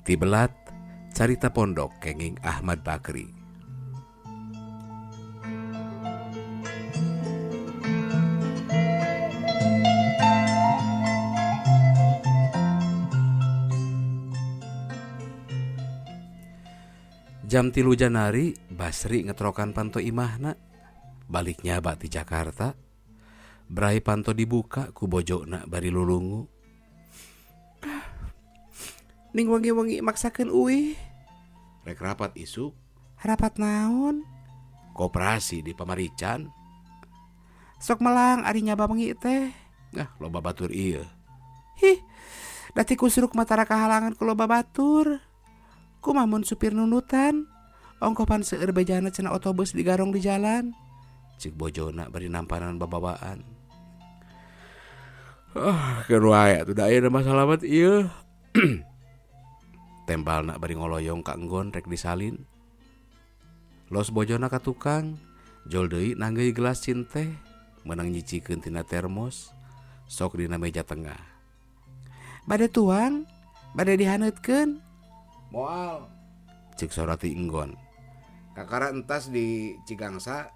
Tibelat Carita Pondok kenging Ahmad Bakri. Jam 3 Janari Basri ngetrokan panto imahna. Balik nyaba ti Jakarta. Brai panto dibuka ku bojona bari lulungu. Ning wengi-wengi maksakeun uih. Rek rapat isuk. Rapat naon? Koperasi di Pamarican. Sok melang ari nyaba wengi teh. Nah, loba batur ieu. Hih, da ti kusruk mah tara kahalangan ku loba batur. Kumaha mun supir nundutan? Ongkopan seueur bejana cenah otobus digarong di jalan. Cik bojona bari nampanan babawaan. Ah, keun wae atuh da ayeuna masalah mah ieu. Tembalna bari ngoloyong ka enggon rek disalin. Los bojona ka tukang, jol deui nanggeuy gelas cinteh, meunang nyicikeun tina termos, sok dina meja tengah. Bade tuang, bade dihaneutkeun. Moal, cik sora ti enggon. Kakara entas di Cigangsa,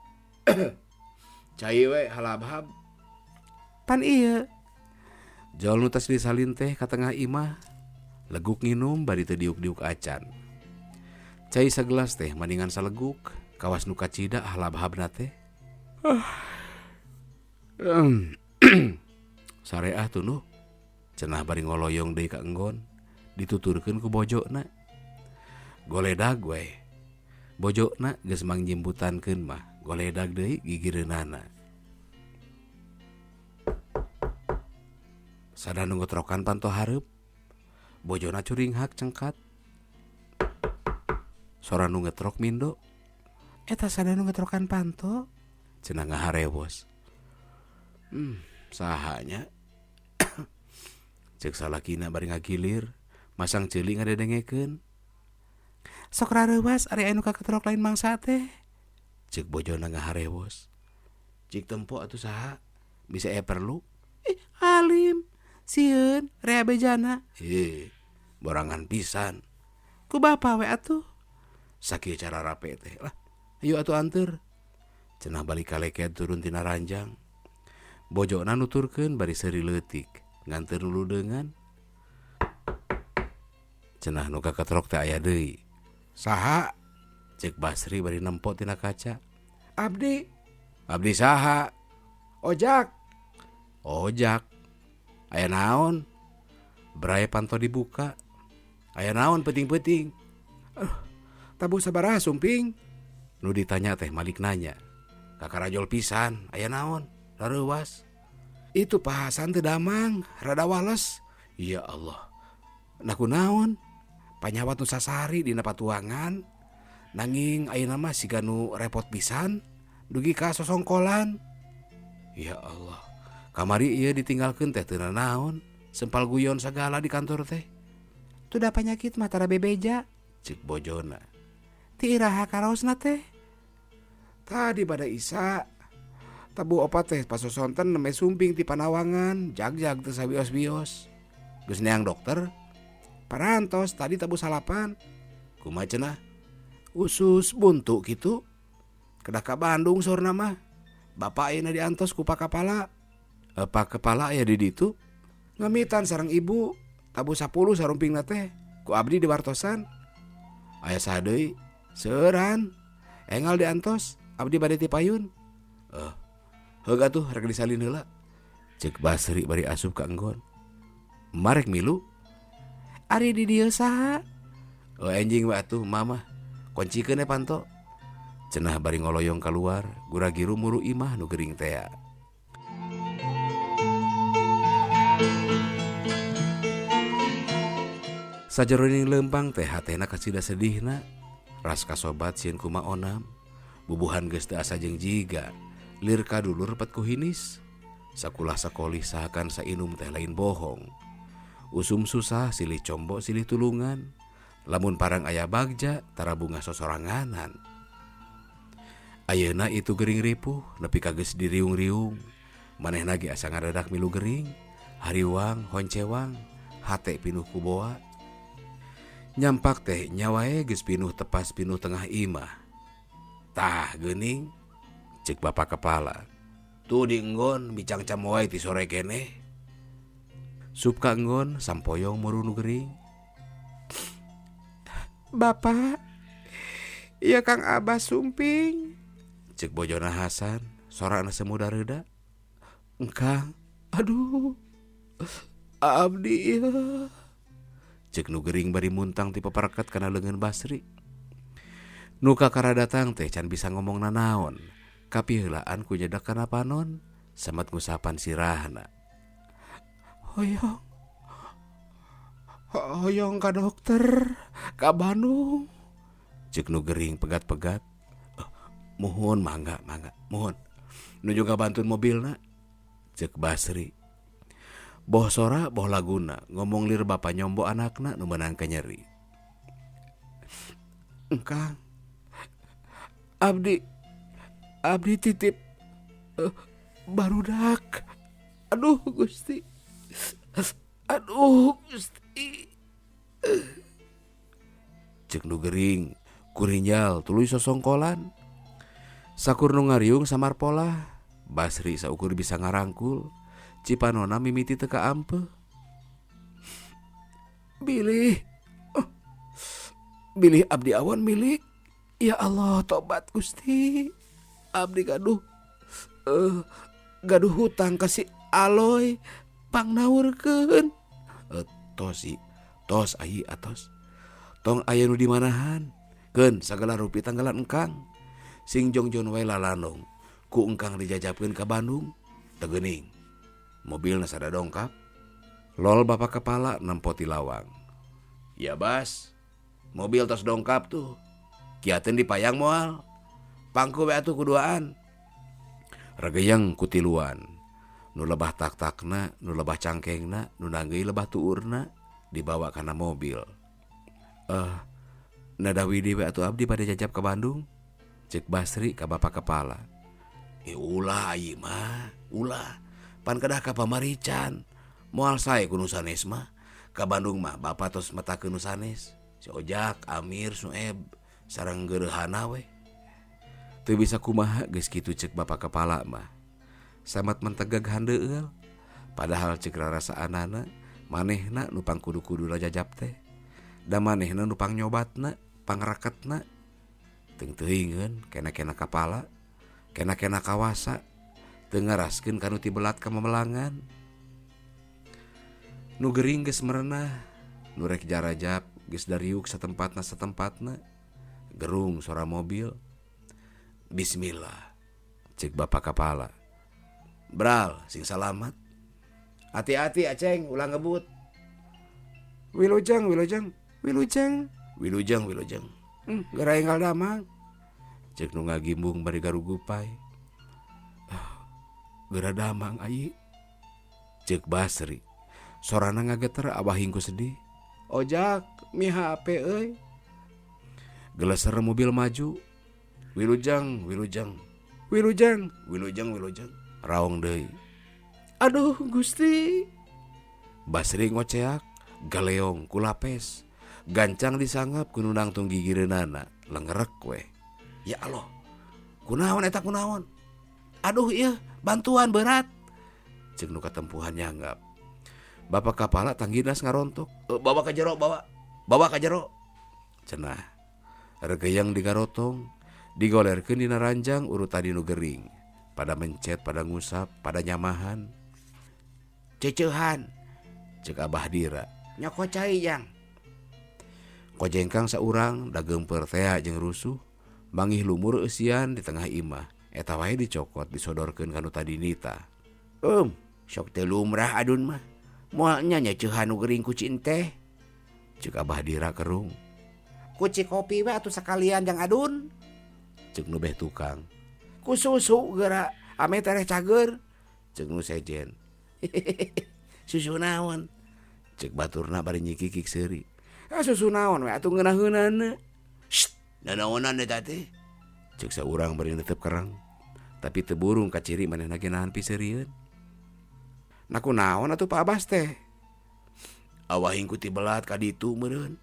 cai we halabhab. Pan ieu. Jol nu tas disalin teh ka tengah imah, leguk nginum bari teu diuk-diuk acan. Cai sagelas teh maningan saleguk, kawas nu kacida halabhabna teh. Sareah tunuh, cenah bari ngoloyong deui ka enggon, dituturkeun ku bojona. Goledag we. Bojona geus mangjimputankeun mah, goledag deui gigireunana. Sada nu ngetrokan panto hareup. Bojona curinghak cengkat. Sora nu ngetrok mindo. Eta sada nu ngetrokan panto, cenah ngaharewos. Sahanya. Ceuk salakina bari ngagilir, masang ceuli ngadedengekeun. Sok rareuwas ari anu kaketrok lain mangsa teh. Ceuk bojona ngaharewos. Cik tempo atuh saha? Bisa aya perlu? Ih, alim. Sieun rea bejana. Ih, borangan pisan. Ku bapa we atuh. Sakieu cara rape teh. Lah, ayo atuh anteur. Cenah balik kaleket turun tina ranjang. Bojona nuturkeun bari seuri leutik, nganteur luludeungan. Cenah nu kaketrok teh aya deui. Saha? Ceuk Basri bari nempo tina kaca. Abdi. Abdi saha? Ojak. Ojak. Aya naon? Brai panto dibuka. Aya naon peuting-peuting? Tabuh sabaraha sumping? Nu ditanya teh malik nanya. Kakarajol pisan, aya naon? Rareuwas. Itu Pak Hasan teu damang, rada wales. Ya Allah. Nah kunaon? Panyawat nu sasari dina patuangan. Nanging ayeuna mah siga nu repot pisan, dugi ka sosongkolan. Ya Allah. Kamari ieu ditinggalkeun teh teu nanaon, sempal guyon sagala di kantor teh. Tuh da panyakit mah tara bebeja, ceuk bojona. Ti iraha karaosna teh? Tadi pada Isa. Tabuh opat teh pasosonten nembe sumping ti panawangan, jag-jag teu sabios-bios. Geus neang dokter. Parantos tadi tabuh salapan. Kumaha cenah? Usus buntu kitu. Kedah ka Bandung saurna mah. Bapak ayeuna diantos ku Pak Kepala. Pak Kepala aya di ditu. Ngamitan sareng ibu. Tabuh 10 sarumpingna teh. Ku abdi diwartosan. Aya saha deui? Seueuran. Engal diantos, abdi bade ti payun. Heug atuh rek disalin heula. Ceuk Basri bari asup ka enggon. Marek milu. Ari di dieu saha? Oh, enjing we atuh mama. Kuncikeun we panto. Cenah bari ngoloyong kaluar, gura-giru muru imah nu gering tea. Sajeroning leumpang teh hatena kacida sedihna. Ras kasobat sieun kumaha onam. Bubuhan geus teu asa jeung jiga. Lir kadulur pet ku hinis. Sakulah sakolih sahakan sainum teh lain bohong. Usum susah silih combo silih tulungan. Lamun parang aya bagja tara bunga sosoranganan. Ayeuna itu gering ripuh nepi ka geus diriung-riung. Manehna ge asa ngadadak milu gering. Hariwang honcewang hate pinuh ku boa. Nyampak teh nya wae geus pinuh tepas pinuh tengah imah. Tah geuning cek bapak kepala. Tuh di enggon bicangcam wae ti sore keneh. Sup ka enggon sampoyong muru nu gering. Bapak, ieu Kang Abah sumping. Cek bojona Hasan, sorana semu dareuda. Engkang, aduh, abdi ieu. Cek nu gering bari muntang ti papareket kana leungeun Basri. Nu kakara datang teh can bisa ngomong nanaon. Kapiheulaan ku nyedak kana panon, samet ngusapan sirahna. Hoyong, hoyong ka dokter, ka Bandung. Cek nu gering pegat-pegat. Muhun mangga, mangga, muhun. Nuju ngabantun mobilna. Cek Basri. Boh sora boh laguna ngomong lir bapa nyombo anakna nu meunang ka nyeri. Engkang, abdi, abdi titip barudak. Aduh Gusti. Aduh Gusti. Cek nu gering kurinjal tuluy sosongkolan. Sakur nu ngariung samar polah. Basri saukur bisa ngarangkul. Cipanona mimiti teu kaampeuh. Bilih, oh, bilih abdi awon milik. Ya Allah, tobat Gusti. Abdi gaduh gaduh hutang ka si Aloy pangnaurkeun. Tos si, tos ayi atos. Tong aya nu dimanahan. Keun sagala rupi tanggalan engkang. Sing jongjon wae lalanong. Ku engkang dijajapkeun ka Bandung. Teu geuning. Mobilna sada dongkap. Lol bapak kepala nempo ti lawang. Ya Bas, mobil tos dongkap tuh. Kiateun dipayang moal. Pangku we atuh kuduaan. Regeyang ku tiluan. Nu lebah tak-takna, nu lebah cangkengna, nu nanggeuy lebah tuurna dibawa kana mobil. Nada widi we atuh abdi bade jajap ka Bandung. Cek Basri ka bapak kepala. Ulah ieu mah, ulah. Pan kedah ka pamarican. Moal sae ku nu sanes mah. Ka Bandung mah bapak tos metakeun nu sanes. Si Ojak, Amir, Sueb sareng geureuhana we. Teu bisa kumaha geus kitu cek bapak kepala mah. Samat mentegag handeueul. Padahal cek rarasaanana manehna nu pangkudu-kuduna jajap teh. Da manehna nu pangnyobatna, pangraketna. Teung-teuingeun kena-kena kapala, kena-kena kawasa. Teu ngaraskeun ka nu tibelat ka memelangan. Nu gering geus merenah, nu rek jarajap geus dariuk satempatna-satempatna. Gerung sora mobil. Bismillah, cek bapak kepala. Bral, sing salamat. Hati-hati aceng, ulah ngebut. Wilujeng, wilujeng, wilujeng, wilujeng, wilujeng. Geura enggal damang. Cek nu ngagimbung bari garugupai. Geura damang ayi. Cek Basri. Sorana ngageter abah hingku sedih. Ojak, mi HP euy. Geleser mobil maju. Wilujeng, wilujeng. Wilujeng, wilujeng, wilujeng. Raong deui. Aduh Gusti. Basri ngoceak, galeong ku lapes. Gancang disangap ku nu nangtung gigireunana, lengerek we. Ya Allah. Kunaon eta kunaon? Aduh ieu, bantuan berat. Ceuk nu katempuhan nyanggap. Bapak kapala tangginas ngarontok. Bawa ka jero, bawa. Bawa ka jero. Cenah. Regeyang digarotong, digolerkeun dina ranjang urut tadi nu gering. Pada mencet, pada ngusap, pada nyamahan. Ceceuhan, cek Abah Dira. Nyoko cai jang. Kojengkang saurang dageumpeur tea jeung rusuh, mangih lumur eusian di tengah imah. Eta wae dicokot disodorkeun ka nu tadi nita. Sok teu lumrah adun mah. Moal nya nyeceuhan nu gering ku cinteh. Cek Abah Dira kerung. Ku kopi we atuh sakalian jang adun. Cek nu beh tukang. Ku susu geura ame tereh cager. Cek nu sejen. Susu naon? Cek baturna bari nyikikik seuri. Susu naon we atuh ngeunaheunana. Sst, nanaonan eta teh. Cek saurang bari netep kerang. Tapi teu burung kaciri manehna ge nahan piseurieun. Nah kunaon atuh Pak Abbas teh? Awah hingku tibelat ka ditu meureun.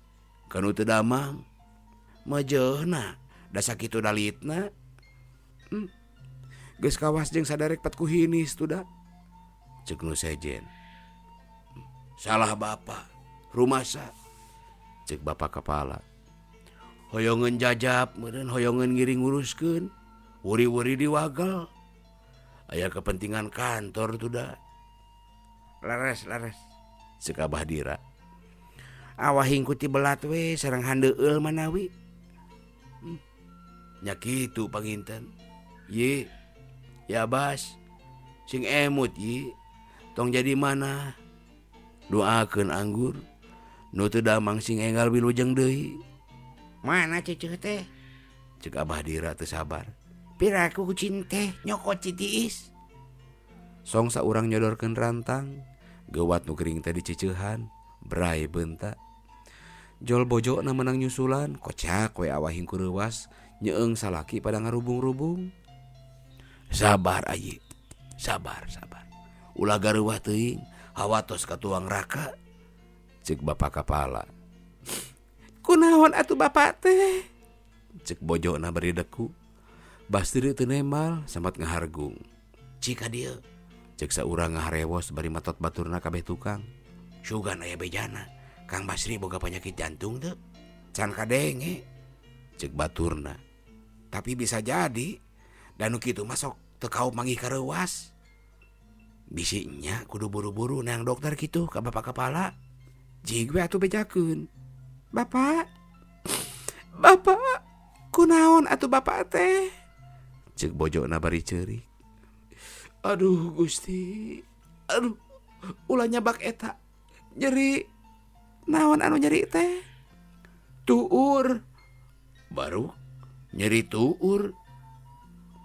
Ka nu teu damang. Mejeuhna da sakitu dalitna. Geus kawas jeung saderek pat ku hinis tuh da. Ceuk nu sejen. Salah bapak, rumasa. Ceuk bapak kepala. Hoyongeun jajap meureun hoyongeun ngiring nguruskeun. Wuri-wuri diwagel. Aya kepentingan kantor tuh da. Leres leres. Ceuk Abah Dira. Awah hingku ti belat we sareng handeueul manawi. Nya kitu panginten. Ye. Ya Bas. Sing emut ye. Tong jadi mana. Doakeun anggur. Nu teu damang sing enggal wilujeng deui. Mana ceceuh teh? Ceuk Abah Dira teu sabar. Piraku kucing teh nyokot si Tiis. Song saurang nyodorkeun rantang, geuwat nu gering teh diceceuhan, bray beunta. Jol bojona meunang nyusulan, kocak we awah hingku reuwas, nyeung salaki pada ngarubung-rubung. Sabar ayi, sabar sabar. Ulah gareuwah teuing, hawa tos katuang raka. Ceuk bapak kapala. Kunaon atuh bapak teh? Ceuk bojona bari deku. Basri teu nemal samat ngahargung. Cik ka dieu. Ceuk saurang ngaharewos bari matot baturna kabeh tukang. Sugan aya bejana. Kang Basri boga penyakit jantung teu? Can kadenge. Ceuk baturna. Tapi bisa jadi da nu kitu mah sok teu kaop manggih kareuwas. Bisi nya kudu buru-buru neang dokter kitu ka bapak kepala. Jig we atuh bejakeun. Bapak. Bapak, kunaon atuh bapak teh? Ceuk bojona bari ceurik. Aduh Gusti. Aduh, ulah nyabak eta. Nyeri. Naon anu nyeri teh? Tuur. Baru nyeri tuur.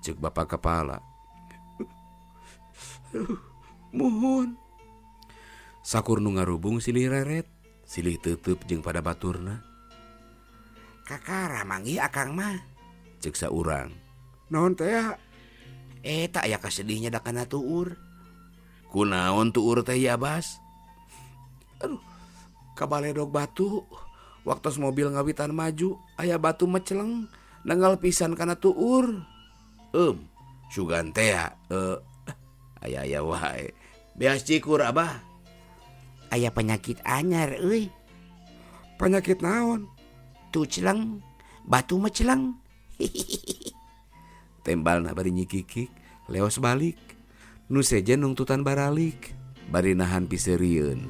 Ceuk bapak kepala. Aduh, muhun. Sakur nu ngarubung silih reret, silih teuteup jeung pada baturna. Kakara manggih akang mah. Ceuk saurang. Naon teh? Eta aya kasedihnya da kana tuur. Kunaon tuur teh ya Bas? Aduh, kabaledog batu. Waktos mobil ngawitan maju, aya batu meceleng, nenggal pisan kana tuur. Sugan teh aya-aya wae. Beas cikur Abah. Aya penyakit anyar euy. Penyakit naon? Tuceleng, batu meceleng. Tembalna bari nyikikik, leos balik. Nu sejen nungtutan baralik, bari nahan piseurieun.